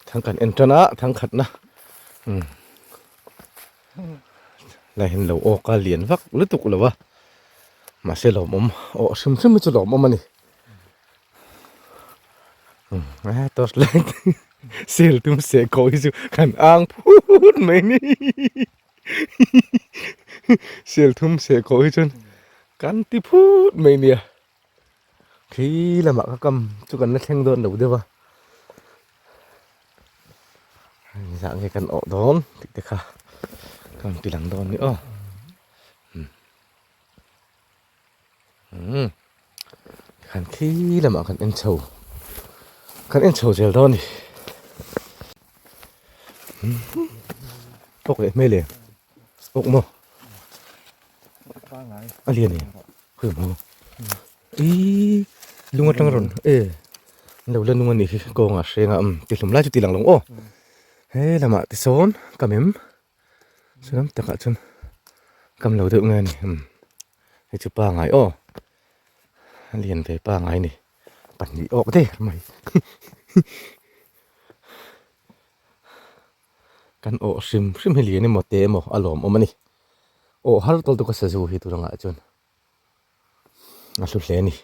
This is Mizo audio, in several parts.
Thang kan en tan a thang khatna umm lai hian lo awk a lian vak lutuk lo a mahse lawmawm aw hrim hrim hi chu lawmawm a ni umm a torch light sel tum seh kawh hi chu kan ang phut mai ni sel thum seh kawh hi chuan kan ti phut mai nia. Khi lamah ka kam chu kan la thleng dawn lo deuh a zah nge kan awh dawn tih te kha ka rawn ti lang dawn ni aw umm khan khi lamah kan en chho kan en chho zel dawn a ni awk leh hmel e awk maw a lian e. Khawi maw ih lung atang rawn e an lo la nung a nih hi kawngah hrenga umm ti hlum lai chu ti lang lo aw he lamah ti sawn kam em saw lam takah chuan kam lo deuh nge a ni umm hei chu pangai aw a lian ve pangai a ni pahnih awk der mai kan awh hrim hrim hi lian emaw te emaw a lawmawm a ni awh har tawlh tuk a sazu hi tur angah chuan a hlu hle a ni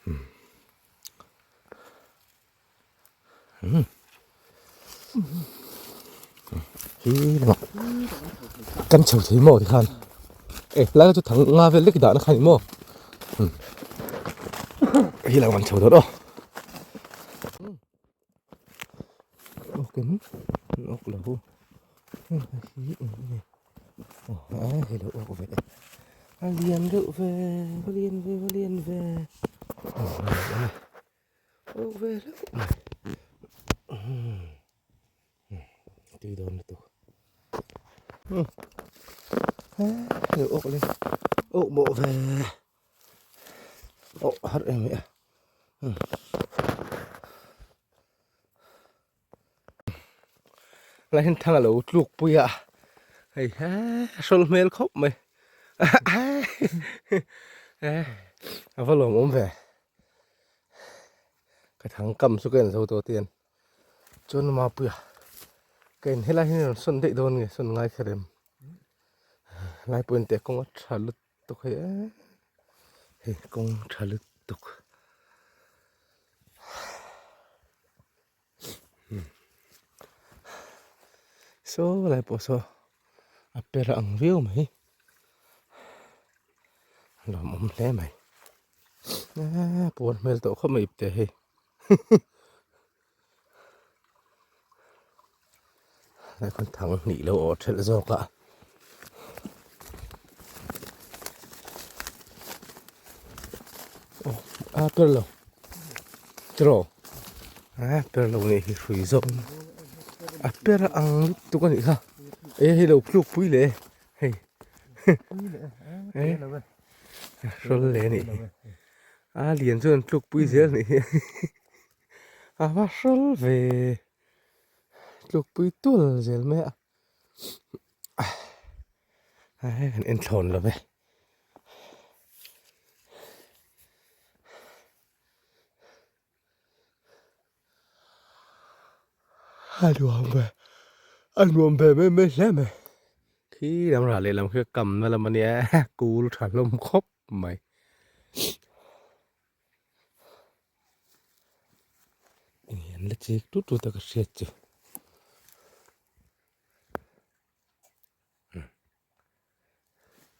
umm hi lamah kan chho thei maw tikhan e lai kha chu thang nga vel lek dahna kha a ni maw hi lamah kan chho dawn aw. Awkin an awk lo hei hi eng nge aw a hei lo awk ve a lian deuh ve a lian ve a lian ve awk ve hlauh mai tui dawn lutuk hei lo awk leh awk mawh ve awk har em mai a. Lai hian thang a lo tluk pui a hei he hrawl hmel khawp mai a va lawmawm ve ka thang kam chu ka en zo tawh tian chuan mapuia ka en helai hian rawn sawn daih dawn nge sawn ngai kher em lai pawhin teh kawng a tha lutuk. Tuk hei e hei kawng tha lutuk saw lai pawh saw a per ang viau mai lawmawm hle mai eee puan hmel tawh khawp mai ipte hei Lai khawn thang hnih lo awh thelh zawk a. Aw a per lo tiraw a per lo nih hi hrui zawk a per ang lutuk a nih kha e hei lo tluk pui leh e hei e hrawl leh a nih hi a lian chuan an tluk pui zel a nih hi. A va hrawl ve tlukpui tul zel mai a hei kan en thlawn lo ve a nuam ve a nuam ve mai mai hle mai khi lam rah lehlam khi kamna lam a nia kul tha hlawm khawp mai. An la chik tut tut a ka hriat chu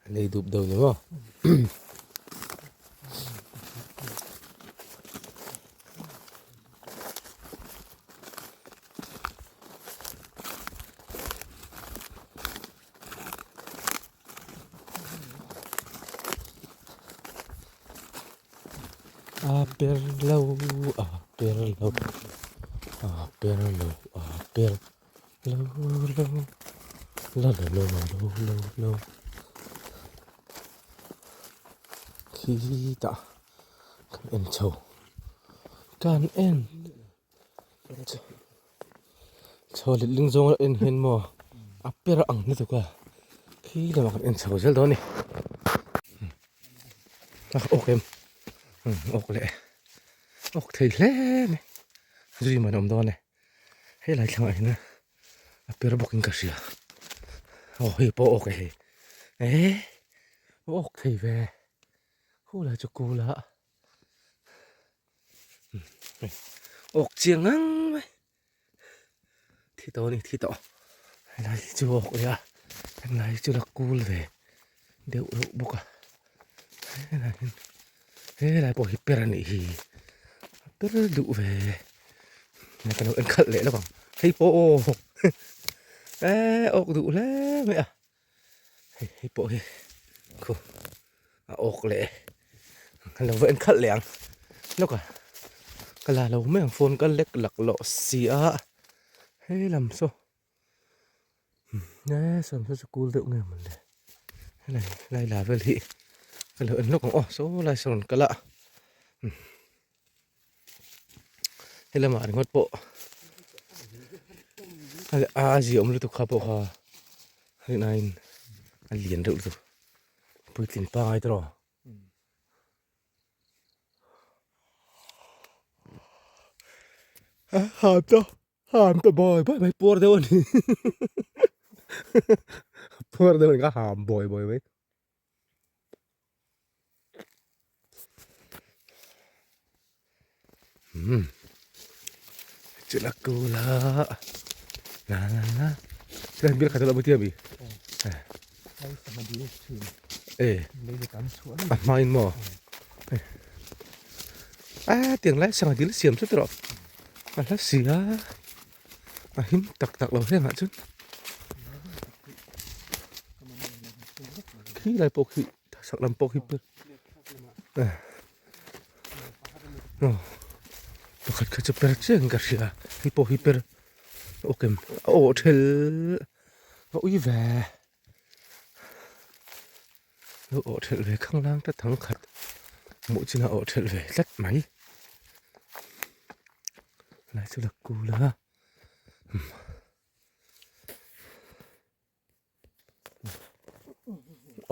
a lei dup deuh ni maw. A per lo a per lo a per lo a per lo lo la la lo lo lo lo khitah kan en chho kan en chho letling zawng a en hian maw a per ang lutuk a khi lamah kan en chho zel dawn a ni a awk em awk leh awk thei hle mai. Zui man a awm dawn e. Helai thlangah hian a per bawkin ka hria. Aw hei pawh awk e hei. Eee awk thei ve. Khulai chu kul a. Awk chiang ngang mai. Thi tawh a ni thi tawh. Helai hi chu awk leh a. Helai chu la kul ve deuh reuh bawk a. Helai hian helai pawh hi per a nih hi. A per duh ve. Ka lo en khalh leh lawk ang. Hei pawh aw eee awk duh hle mai a. Hei hei pawh hi khu a awk leh ka lo va en khalh leh ang lawk a ka la lo mai ang phone ka lek lak loh si a he lam saw e sawm saw chu cool deuh nge mawn le helai lai la vel hi ka lo en lawk ang aw saw lai sawn ka la Helamah ringawt pawh a ziah awm lutuk kha pawh kha rinaiin a lian reuh lutuk puitling pangai te rawh a ta ham ta bawi bawi mai puar deuh a ni puar deuh a ni ka ham bawi bawi mai. Umm chula kula la la la chuan bial khat a lo butia mi e a hmain maw a tiang lai sangha dil siam chu tawh a hla si a a him tak tak lo hle mah chuan khi lai pawh khi sak lam pawh khi pakhat kha chu per chiang in ka hria hei pawh hi per awk em a awh thel a ui ve lo awh thelh ve khanglang ta thang khat hmuh chin a awh thelh ve tlat mai lai chu la kul a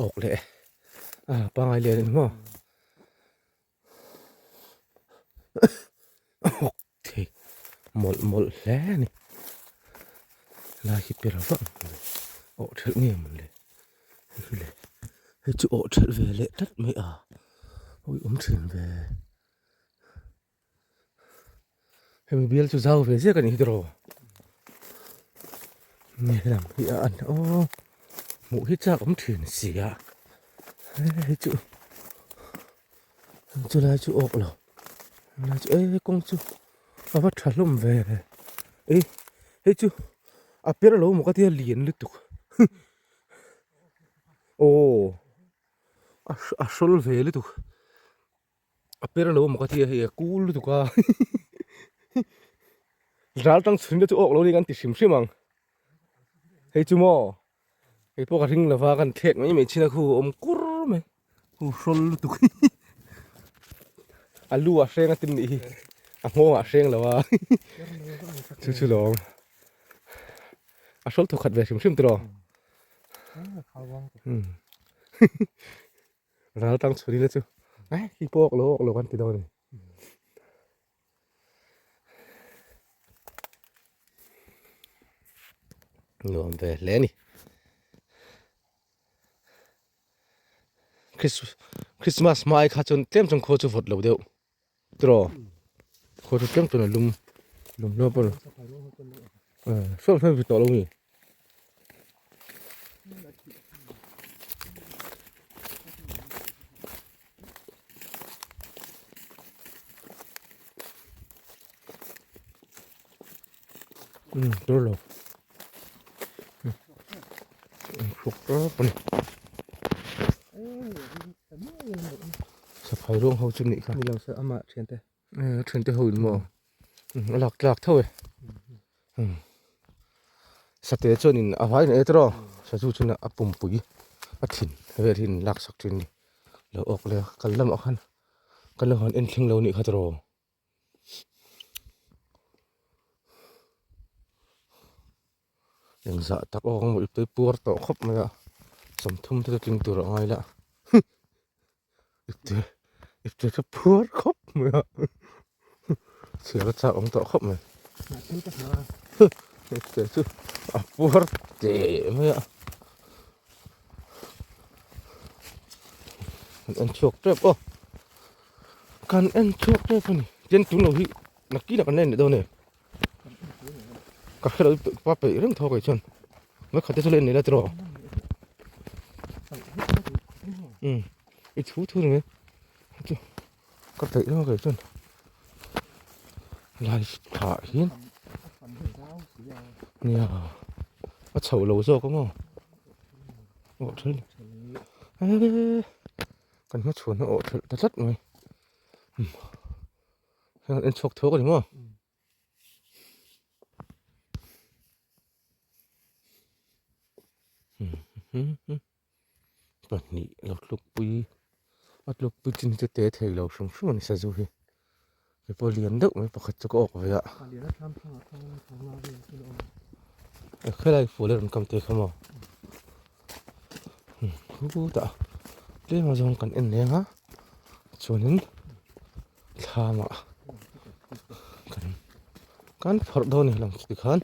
awk leh a pangai lian in maw awk thei mawlh mawlh hle a ni lai hi per vak awh thelh nge mawn le hei le hei chu awh thelh ve leh tlat mai a awih awm thin ve. Hemi bial chu zau ve ziak a nih hi tiraw nge helam hi a an aw hmuh hi chak awm thin si a hei chu chulai chu awk lo chulai chu e kawng chu a va tha hlawm ve e hei chu a per lo maw ka tia lian lutuk aw a hrawl ve lutuk. A per lo maw ka ti a hei a kul lutuk a ral tang chhun te chu awk lo ni kan ti hrim hrim ang hei chu maw hei pawh ka ring lova kan thlek mai mai chin a khu a awm kur mai khu hrawl lutuk a lu a hreng a tin nih hi a nghawng ah a hreng lo a chu chu lawm a hrawl thawkhat ve hrim hrim tiraw Ral tang chhun ila chu eh khi pawh awk lo awk lo kan ti dawn a ni. Nuam ve hle a ni. Christmas hma ai kha chuan tlem chuan khua chu vawt lo deuh tiraw khua chu tlem chuan a lum lum hlawm pawh a ni hruap hruap tawh lo a ni. Um tur lo hruk tawp a ni saphai ruang ho chu nih kha ni lo se amah thiante eh thiante ho in maw a lak tlak tho e Sate chuanin a hmaiin a e tawh a, sazu chuan a pumpui a thin vel hi an lak sak thin a ni. Lo awk leh a, kal lamah khan kal lamah khan en thleng lo anih kha tawh. Engzah tak awk ang maw i puar tawh khawp mai a, 30 te chu tling tur a ngai la ipte ipte chu phuar khawp mai a. Chhiar a chak awm tawh khawp mai. Hei chu a puar teh mai a. Kan en chhuak tep aw. Kan en chhuak tep a ni. Tin tun lo hi nakinah kan la en leh dawn e. Ka hre lo pa peih reng tho kei chuan. Mai khat te chu la en leh la tiraw. Um i thu thu ni mai. Chu ka peih reng a kei chuan. Lai thlah hian nia a chho lo zawk a maw. Awh thelh eee kan hmachhuan a awh thelh ta tlat mai. Heng en chhuak thuak a ni maw? Pahnih lo tlukpui a tlukpui chin hi chu te thei lo hrim hrim a ni sazu hi hei pawh lian deuh mai pakhat chu ka awk ve a helai fual a rawn kam thei kha maw khutah tlem a zawng kan en leng a chuanin. Thlamah kan kan phawrh dawn a ni lang chu tikhan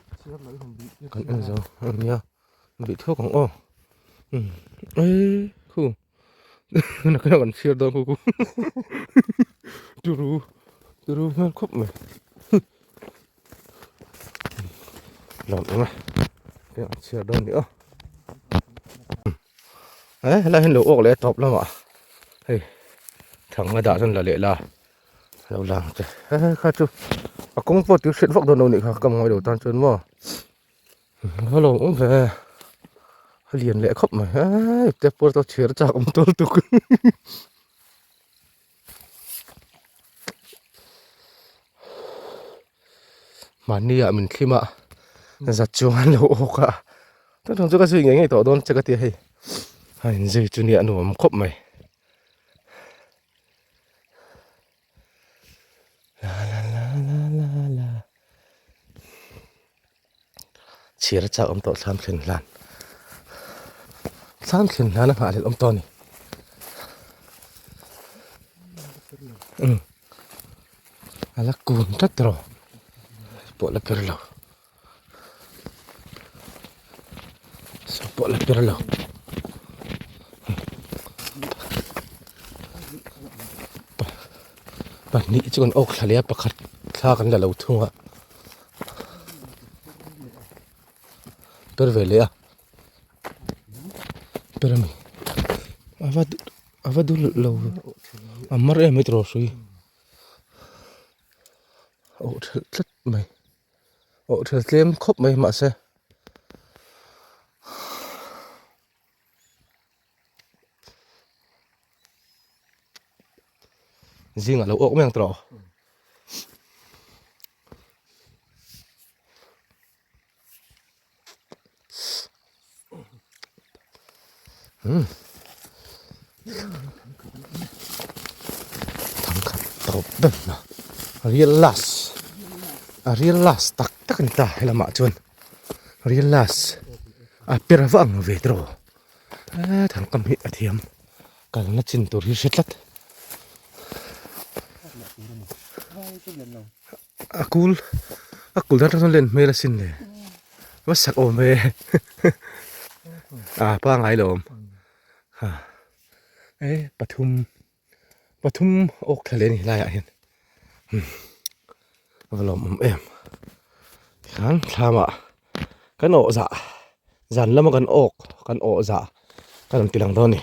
kan en zo a nia bih thuak ang aw umm eii khu nakina kan chhiar dawn khu khu turu turu hmel khawp mai lawm awm e kan chhiar dawn a ni aw eh helai hian lo awk leh a tawp lamah hei thang a dah chuan la leh la lo lang che he kha chu a kawng pawh tui hriat vak dawn lo nih kha ka ngawi lo tan chuan maw a lo awm ve a lian leh khawp mai hei te pawh chu chhir chak awm tawl tuk mahni ah min thlim a zat chuan an lo awk a tun tum chu ka zui ngei ngei tawh dawn che ka ti a hei a inzui chu nia nuam khawp mai la la la la la la chhir a chak awm tawh thlam thlen hlan thlam thlen hlan a nghahhlelh awm tawh a ni umm a la kun tlat rawh pawh la per lo saw pawh la per lo pahnih chu kan awk thla leh a pakhat thla kan la lo thung a. Per ve leh a per a ni a va a va dul lo a mar em mai tawh hrui a awh thelh tlat mai awh thelh tlem khawp mai mahse. Zingah lo awk mai ang tawh. Hmm. Thangkhat tawp ber na. Real last. A real last tak tak ani ta helamah chuan. Real last. A per vak ang ve tawh. Eee thangkam hi a thiam kalna chin tur hi hre tlat a kul a kul dan atang len hmel asin le va sak awm ve a pangai lo awm ha e pathum pathum awk thla leh a ni helaiah hian a va lawmawm em tikhan thlamah kan awh zah zan lama kan awk kan awh zah ka rawn ti lang dawn a ni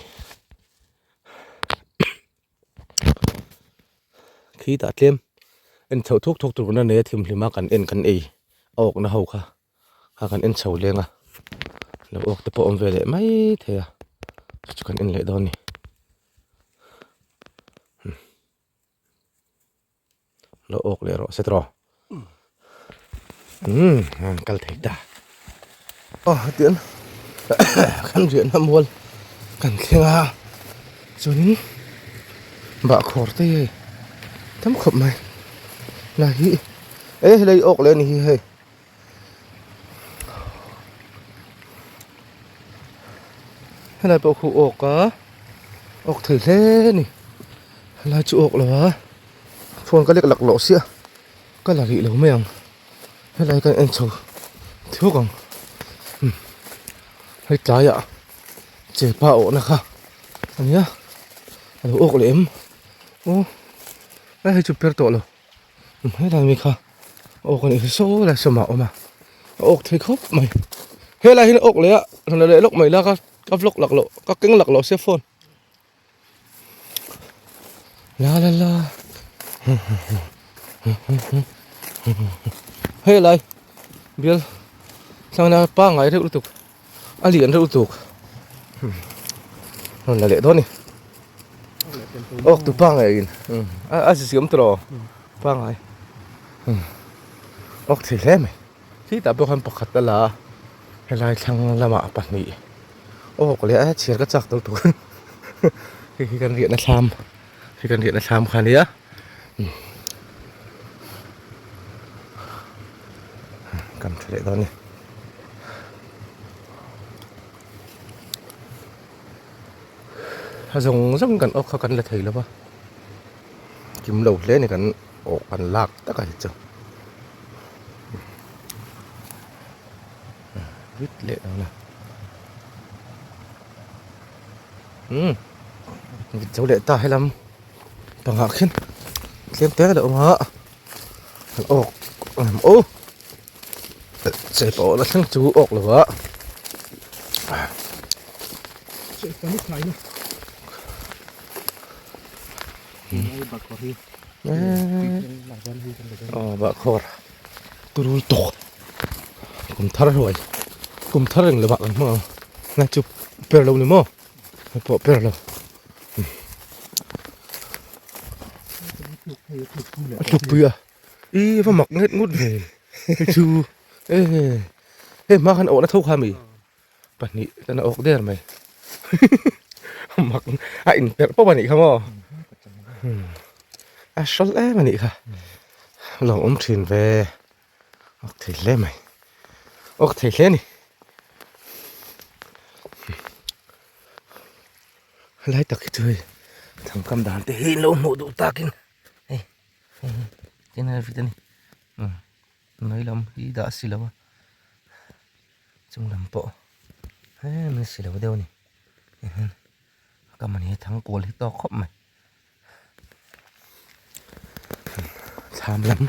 khitah tlem en chhoh thuk thuk tur na nei a thimhlim a kan en kan ei a awkna ho kha. kha kan en chho leng a lo awk te pawh awm ve leh mai thei a chu chu kan en leh dawn a ni lo awk leh rawh se tawh umm an kal thei ta aw hetiang kan riahna mual kan thleng a chuanin bahkhawr te hi tam khawp mai lai hi e helai awk leh a ni hi hei. Helai pawh khu awk a awk thei hle a ni helai chu awk lo a phone ka lek laklawh sia. Ka la rih lo mai ang helai kan en chho thuk ang hei tlaiah chepa awhna kha a nia a lo awk leh em aw hei chu per tawh lo helai mi kha awk a nih hi saw lai sawmah a awm a a awk thei khawp mai helai hian a awk leh a rawn la leh lawk mai la ka vlog laklawh ka keng laklawh sia phone. La la la Hei lai bial thlangna pangngai reuh lutuk a lian reuh lutuk rawn la leh dawn a ni awk tu pangngai in a si siam tawh pangngai awk thei hle mai khitah pawh khan pakhat a la a helai thlang lamah pahnih. Aw ka leh a chhiar ka chak tawh tur hei hi kan riahna thlam hei kan riahna thlam kha ania kan tha leh dawn a ni a zawng zawng kan awk kha kan la thei lo va kim lo hle a ni kan awh kan lak tak a hi chu. Vit leh dawn a umm vit zo leh ta helam pangah khian tlem te a lo awm a an awk lam aw chei pawh la thleng chu awk lo a aw bahkhawr. Turul tawk kum thar hruai kum thar eng lamah kan hmang ang na chu per lo ni maw hei pawh per lo a tluk pui a i va mak nget ngut ve hei chu e hei hma khan awhna tho kha mi pahnih ten a awk der mai mak a inperh pawp a nih kha maw a hrawlh em a nih kha lo awm thin ve awk thei hle mai awk thei hle a ni helai tak hi chu hei thangkam dan te hi in lo hmuh duh takin hei hei tin a vit a ni hnuai lam hi dah si lo a. Chung lam pawh tlem in si lo deuh a ni tihian ka mahni thang kual hi tawk khawp mai thlam lam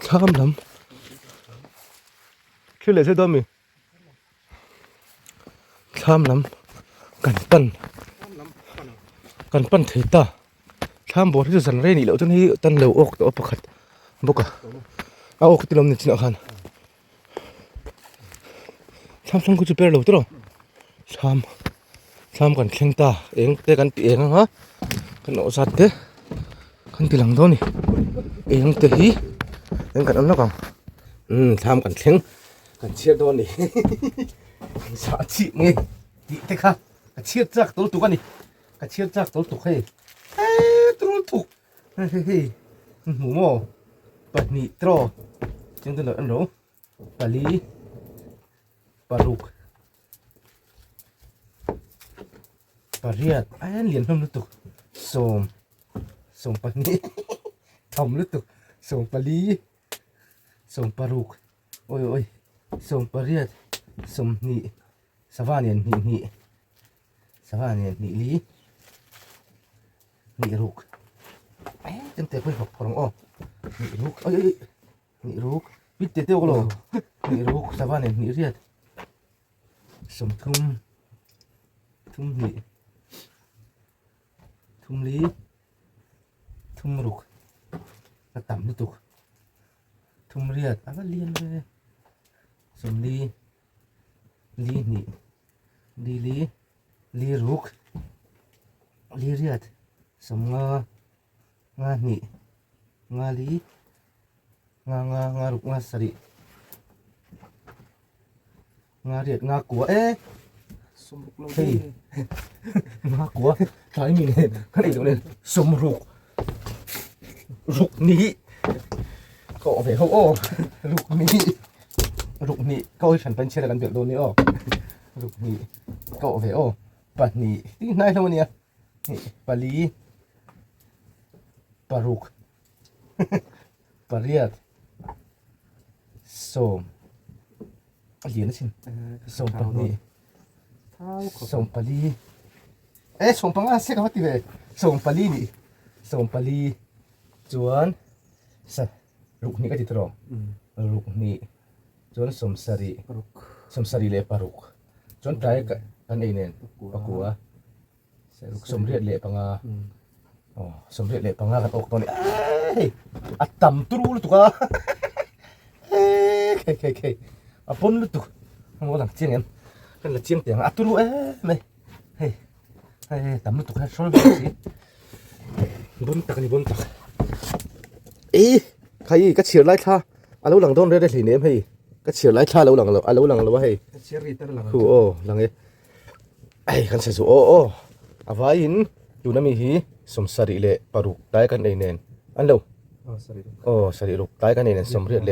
thlam lam thil leh zet dawn mi thlam lam kan pan kan pan thei ta thlam bawr hi chu zan rei nih loh chuan hei tan lo awk tawh a pakhat bawk a a awk te lawm ni chinah khan. Thlam thlam khu chu per lo tawh thlam thlam kan thleng ta eng te kan ti eng ang a kan awh zat te kan ti lang dawn a ni eng te hi eng kan awm lawk ang umm thlam kan thleng kan chhiat dawn a ni zah chih nge tih te kha ka chhiat chak tawlh tuk a ni ka chhiat chak tawlh tuk hei he tul tuk. Hei hei hei hmu maw pahnih tawh cheng te an lo pali paruk pariat a en lian hlawm lutuk sawm sawm pahnih tham lutuk sawm pali sawm paruk awi awi sawm pariat sawmhnih sava nen hnih hnih sava nen hnih li. Hnih ruk em te pawh phawrh ang aw hnih ruk oi oi hnih ruk bit te teuh lo hnih ruk sava nen hnih riat sawmthum thum hnih thum li thum ruk a tam lutuk thum riat a va lian ve sawmli li hnih li li. Li ruk li riat sawmnga nga hnih nga li nga nga nga ruk nga sarih nga riat nga kua e hei nga kua tlai mi nen ka nei loh nen sawmruk ruk ni ka awh ve ho aw ruk ni ruk ni ka awi hran pain chhiat a kan belh dawn ni aw. Ruk hnih tawh ve aw pahnih tih hnai hlauh a nia hnih pali paruk. Pariat sawm a lian asin 12 14 e 15 se ka va ti ve 14 nih 14 chuan sa ruk hnih ka ti tawh ruk hnih chuan 70 70 leh paruk chuan tlai kan ei nen pakua. 75 aw 75 kan awk dawn a ni hei a tam turu lutuk a khei khei khei a pawn lutuk a lang chiang em kan la chiang teh ang a turu em mai hei hei tam lutuk a hrawl vel si bon tak a ni bon tak e khai ka chhiar lai thla a lo lang dawn rere hlei nem hei ka chhiar lai thla a lo lang lo a lo lang lo a hei khu aw lang e. Hei kan sazu aw aw a vaiin tuna mi hi 76 tlai kan ei nen an lo aw sarih ruk tlai kan ei nen 85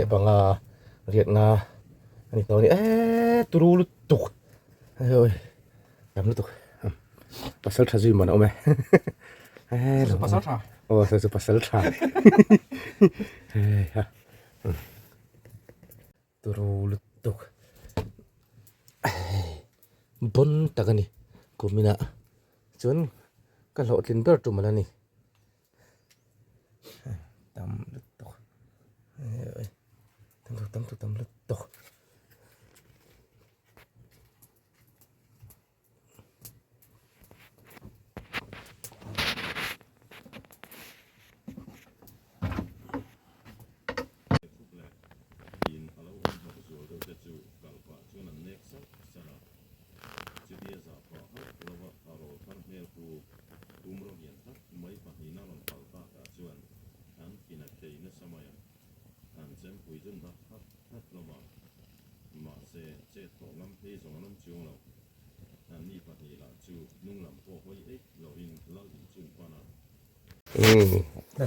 riat nga a ni tawh a ni eee turu lutuk hei awi tam lutuk pasal tha zui man a awm e eee aw sazu pasal tha hei ha. Turu lutuk bon tak a ni kuminah chuan ka hlawhtlin ber tum ala ni tam lutuk tam tam tam lutuk.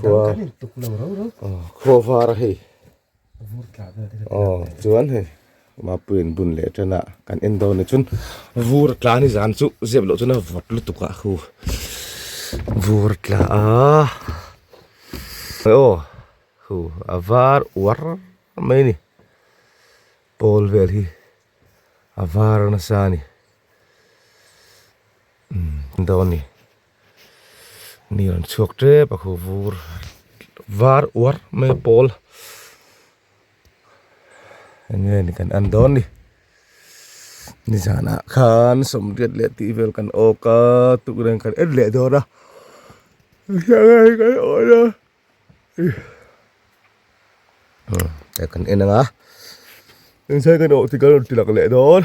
Khua khua var a hei aw chuan hei Mapuiin bun leh tan a kan en dawn ah chuan vur tla ni zan chu zep loh chuan a vawt lutuk a khu vur tla a aw khu a var uar mai a ni pawl vel hi a var nasa a ni umm dawn a ni ni rawn chhuak tep a khu vur var uar mai a pawl eng nge ni kan en dawn ni nizanah khan sawmriat leh tih vel kan awk a tukverh kan en leh dawn a kan awn a. Kan en anga engzai kan awh tih kan rawn ti lak leh dawn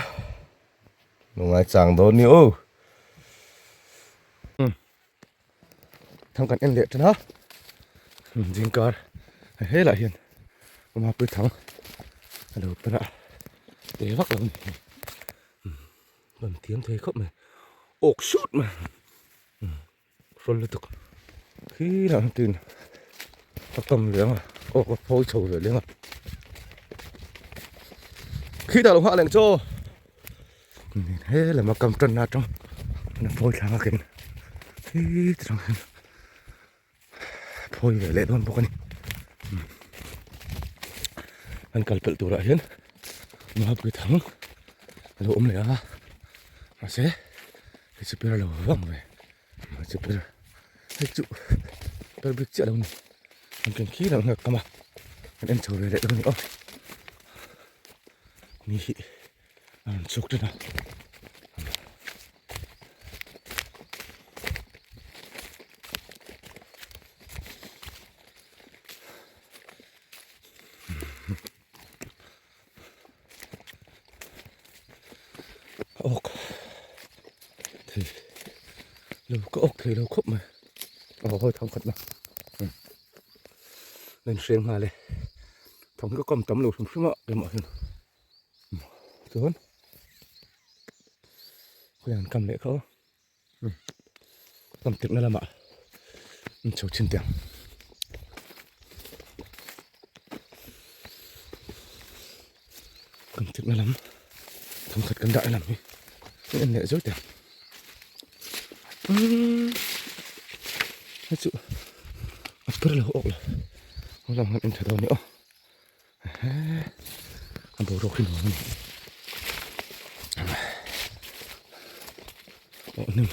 lungai chang dawn ni aw thang kan en leh tan a zingkar helah hian mapui thang a lo per a te vak lo a ni rawn thiam thei khawp mai awk sut mai. Hrawl lutuk khi lah hian a kam leh ang a aw ka phawi chho ve leng a khi dah lo nghah leng chaw he lam a kam tan na atang a phawi thlang a ken khi atang hian phawi ve leh dawn bawk a ni an kal pelh turah hian Mahapui thang a lo awm leh a mahse hei chu per lo vang ve hei chu per hei chu per bik chiah lo a ni an ken khi lo nghak tam a an en chho ve leh dawn a ni aw ni hi a rawn chhuak tan a. Awk thei lo ka awk thei lo khawp mai aw hawi thang khat na la in hreng nghal e thang hi ka kam tam lo hrim hrim a keimah hian chuan khawiah an kam leh kha aw. Kam tirhna lamah an chho chhin teh ang. Kam tirhna lam thangkhat kan dah lam hi kan en leh zui teh ang. Hei chu a per lo awk lo. Lam han en tha dawn ni aw. A boruak hi nuam a ni. Aw hnim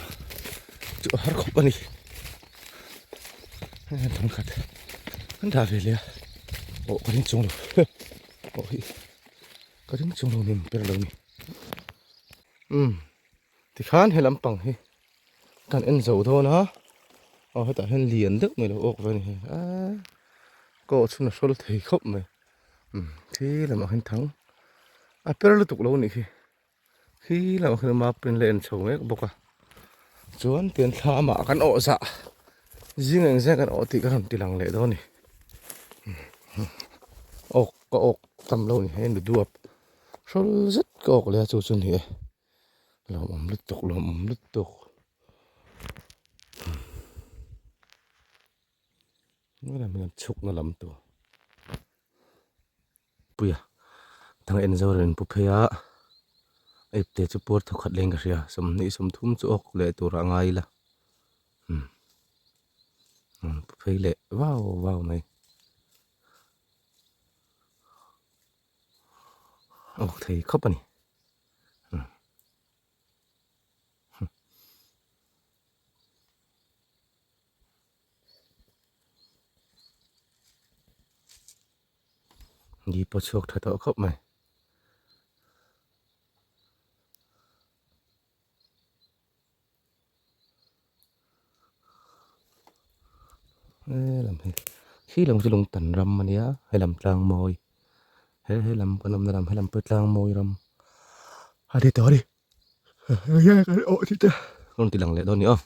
chu a har khawp a ni. Hei hian thangkhat an dah ve leh a. Aw ka ring chuang lo. Aw hi ka ring chuang lo nen ber lo ni. Umm tikhan he lampang hi kan en zo dawn a aw hetah hian lian deuh mai lo awk ve a ni hei aaa kaw chhun a hrawl thei khawp mai umm khi lamah hian thang a per lutuk lo a nih khi khi lamah khian mapin la en chho mek bawk a chuan tian thla amah kan awh zah zing eng zeng kan awh tih ka rawn ti lang leh dawn a ni awk ka awk tam lo a ni hei nu duap hrawl zet ka awk leh a chu chu a ni e. Lawmawm lutuk lawmawm lutuk helam hian chhukna lam tur puia thang en zo reng pu phei a a ipte chu puar thawkhat leng ka hria sawmhnih sawmthum chu awk leh tur a ngai ila umm pu phei leh vau vau mai. Awk thei khawp a ni. Ni pawh chhuak tha tawh khawp mai. He lam hi khi lam chu lung tan ram a nia he lam tlang mawi he he lam kan awmna lam he lam pawh tlang mawi ram a ni tawh a ni rawn ti lang leh dawn a ni aw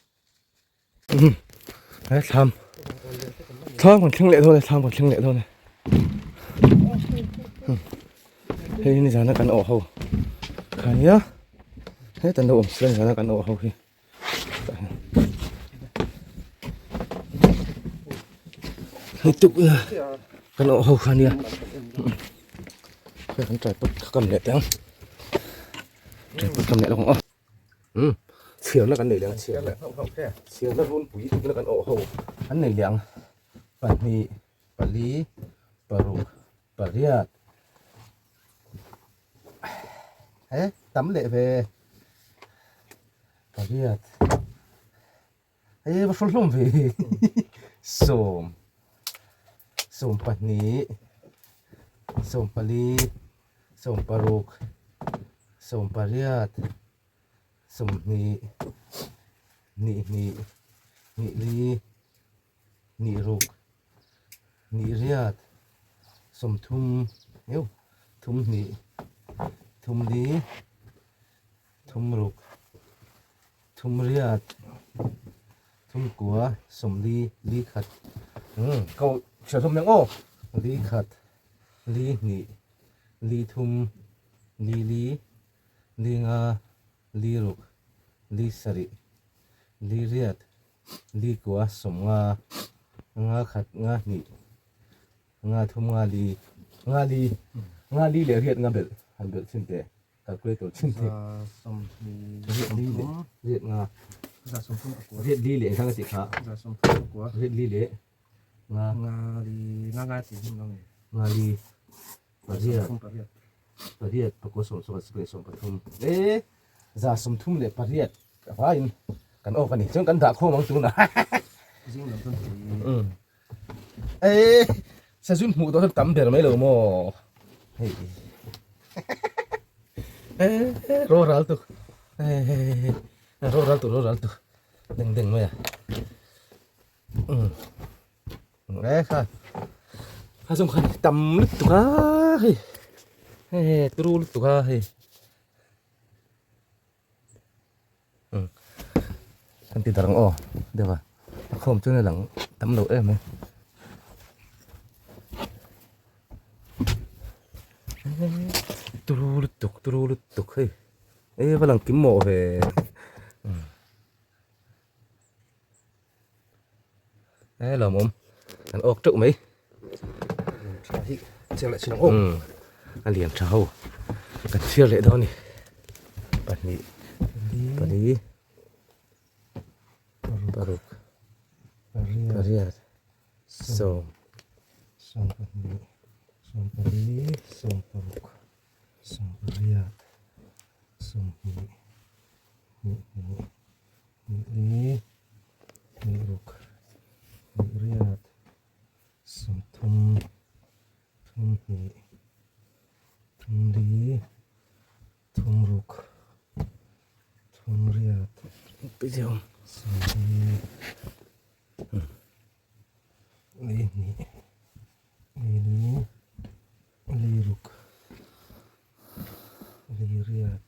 he thlam thlam kan thleng leh dawn e thlam kan thleng leh dawn e hei hi nizana kan awh ho kha nia heta an lo awm sila nizana kan awh ho hi hei tuk kan awh ho kha nia hei kan tripod kha kam leh teh ang tripod kam leh lawk ang aw. Umm chhiarna kan nei leh ang chhiarna chhiarna runpui tukna kan awh ho an nei leh ang pahnih pali paruk pariat he tam leh ve pariat hei va hrawl hlawm ve sawm sawm pahnih sawm pali. Sawmparuk, sawmpariat, sawmhnih, nihnih, nihli, nihruk, nihriat, sawmthum, eu, thumhnih, thumli, thumruk, thumriat, thumkua, sawmli, likhat, umm, ko hriat hlawm eng aw, likhat. Li hnih, li thum, li li, li nga, li ruk, li sarih, li riat, li kua, sawm nga, nga khat, nga hnih, nga thum, nga li, nga li, nga li leh riat nga belh, han belh chhin teh, calculator chhin teh. Riat li leh riat nga, riat li leh engkha ka tih kha, riat li leh. Nga nga li nga nga ti him lo nge. Nga li pariat pariat pakua sawm sawm sawm sawm pathum e za sawm thum leh pariat a vaiin kan awk a ni chuan kan dah khawm ang tuna zing lam chuan ti e sazun hmuh dawn tam ber mai lo maw hei e ro ral tu e ro ral tu ro ral tu deng deng mai a. E kha kha zawng khan tam lutuk a hei hei turu lutuk a hei kan ti darh ang aw deuh a a khawm chuan a lang tam lo em mai turu lutuk turu lutuk hei e va lang kim mawh ve. He lawmawm an awk teuh mai a lian tha ho kan chhiar leh dawn a ni pahnih pali paruk pariat sawm. Sawmpahnih, sawmpali, sawmparuk, sawmpariat, sawmhnih, hnihhnih, hnihli, hnihruk, hnihriat, sawmthum, thumhnih, thumli, thumruk, thumriat, sawmli. Lei hnih, lei li, lei ruk, lei riat,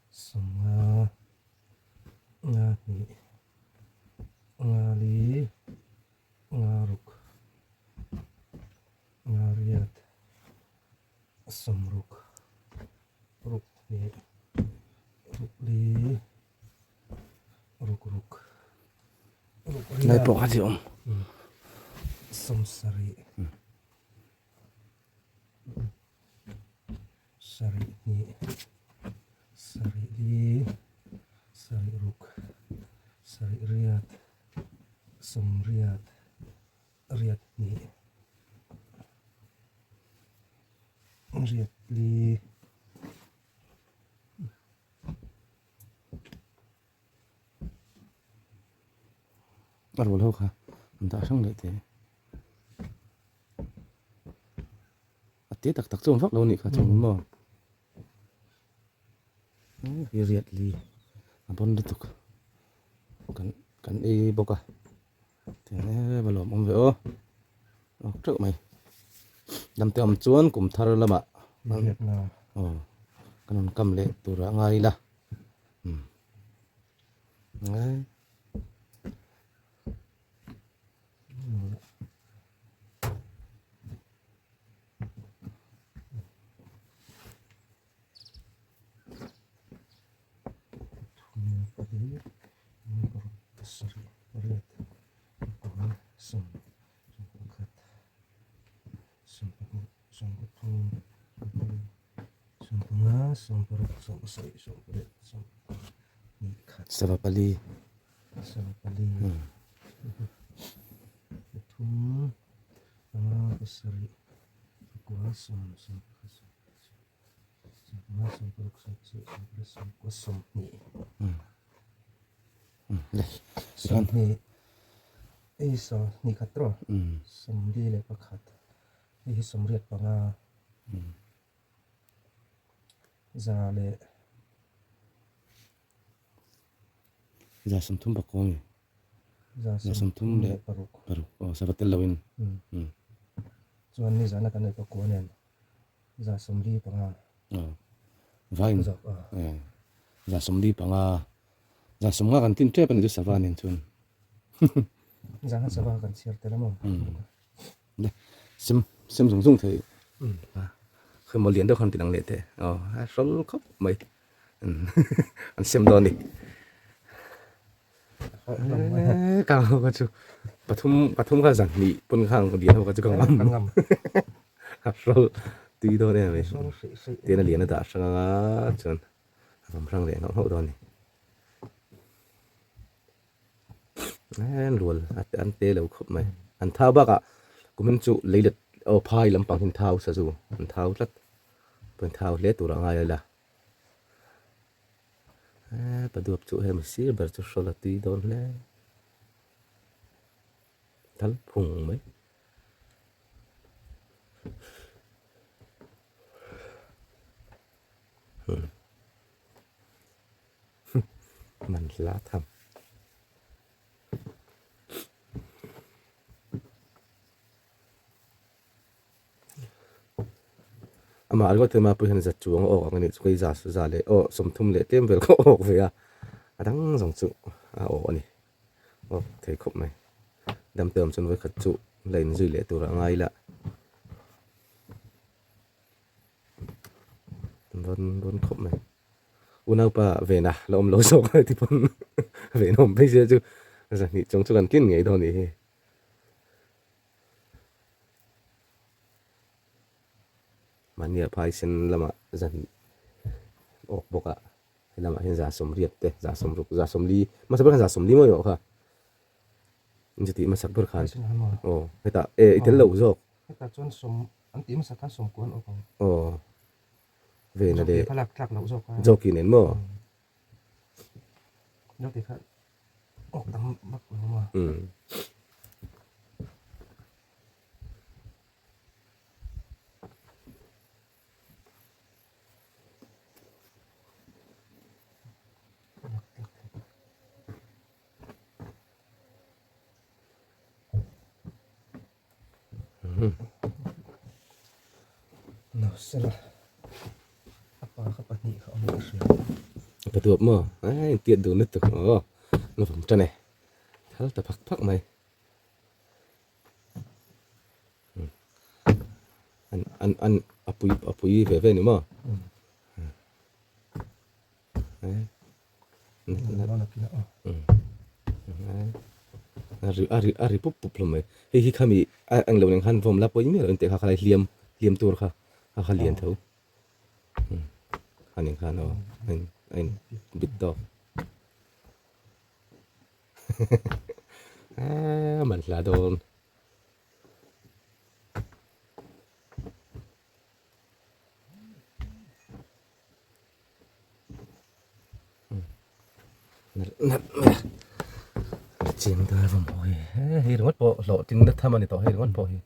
sawmnga, nga hnih, nga li, nga ruk, nga riat, sawmruk, ruk hnih, ruk li. Ruk ruk ruk riat. Lai pawh kha chi awm. Sawmsarih. Sarih hnih. Sarih li. Sarih ruk. Sarih riat. Sawmriat. Riat hnih. Riat li. A rual ho kha an dah hrang leh teh a te tak tak chu awm vak lo a nih kha chuan maw hi riat li a bawn lutuk kan kan ei bawk a tiang em a lawm awm ve aw awk teuh mai damte awm chuan kum thar lamah aw kan rawn kam leh tur ah ngai ila umm ngai. Pasarih pariat pakua sawm sawm pakhat sawm pahnih sawm pathum sawm pali sawm panga sawm paruk sawm pasarih sawm pariat sawm hnih khat Sava pali sava pali pathum panga pasarih pakua sawm sawm pakhat sawm Sawmhnih ei sawmhnih khat rawh sawmli leh pakhat hei hi sawmriat panga za leh za sawmthum pakua nge za sawmthum leh paruk paruk aw sava tel loin chuan nizana kan neih pakua nen. Za sawmli panga. Aw. Vain. Za sawmli panga. Za sawmnga kan tin tep a ni chu sava nen chuan. Za khan sava kan chhiar tel a maw? Le sem sem zung zung thei. Khi maw lian deuh khan ti lang leh teh. Aw a hrawl khawp mai. An sem dawn a ni. Kang ho kha chu pathum pathum kha zan hnih pawn kha ang lian ho kha chu ka ngam ka ngam a hrawl tui dawn em mai tin a lian a dah hrang anga chuan a vawm hrang leh nghauh nghauh dawn a ni en rual an te lo khawp mai an thau bakah kumin chu lei let aw phai lampang hi an thau sazu an thau tlat pawn thau hle tur a ngai a la. Hepa duap chu hemi sir ber chu hrawl a tui dawn hle thal phung mai. Man hla tham. Amah ringawt hian mapui hian za chuang a awk ang a nih chu kei za za leh aw sawmthum leh tlem vel kha a awk ve a a dang zawng chu a awh a ni awk thei khawp mai damte awm chuan vawikhat chu la inzui leh tur a ngai ila rawn rawn khawp mai unaupa vena la awm lo zawk a ti pawn vena awm phei se chu zahnih chung chu kan tlin ngei dawn a nih hi. Mahnia phaisen lamah zan awk bawk a helamah hian za sawmriat te za sawmruk za sawmli hmasa ber khan za sawmli mawi awh kha In chu tih hmasak ber khan. Aw hetah e i tel lo zawk. Hetah chuan sawm an tih hmasak khan sawmkua an awk ang. Aw vena leh Zawki kha lak tlak loh zawk a. Zawki nen maw? Zawki kha awk tam vak lo maw? Umm. Nausela a pa kha pahnih kha awm ka hria. Ka tuap maw? Ai intiat dun lutuk aw na vawm tan e thal ta phak phak mai. An an an a pui a pui ve ve ni maw? A ri a ri pup pup hlawm mai hei hi khami a englo nen khan vawm la pawi miah lo in teh kha khalai hliam hliam tur kha a kha lian tho a nen khan aw a in a in bit tawk a man hla dawn. Chiang dar vawm pawh hi hei ringawt pawh hlawhtling na tham a ni tawh hei ringawt pawh hi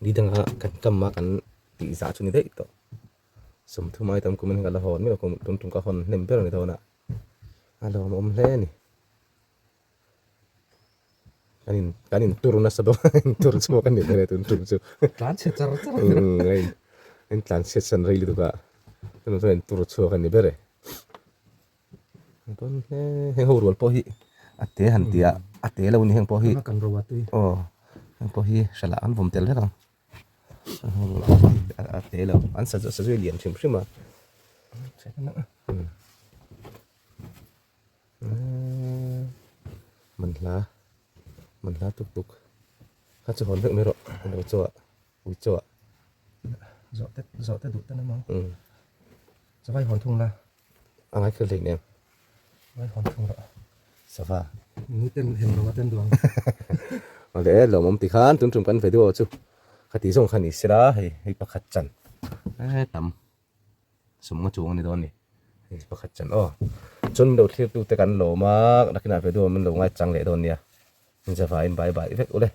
ni danga kan kam a kan tih zah chu ni daih tawh sawmthum ai tam kum in ka la hawn miah lo tum tum ka hawn hnem ber a ni dawn a a lawmawm hle a ni kan in kan in tur nasa dawn a in tur chhuak a ni ber e tun tum chu tlan chhe char char a in in tlan chhiat san rei lutuk a tunah chuan in tur chhuak a ni ber e pawn he heng ho rual pawh hi a te han tih a a te lo ni heng pawh hi aw heng pawh hi hralah an vawm tel vek ang a te lo an sa sa zui lian hrim hrim a. Man hla man hla tuk tuk kha chu hawn vek mai rawh a lo chaw ah ui chaw ah zawh te zawh te duh te namang sava i hawn thung la a ngai kher hleinem sava i hawn thung rawh sava ni ten hem lo a ten duang awle lawmawm ti khan tun tum kan ve duh chu khati zawng kha ni sela hei hei pakhat chan tam Sumnga chuang a ni dawn a ni. Hei pakhat chan aw. Chuan min lo thlir tute kan lawm a, nakinah video min lo ngaichang leh dawn nia. Min zavaiin bye bye vek ule.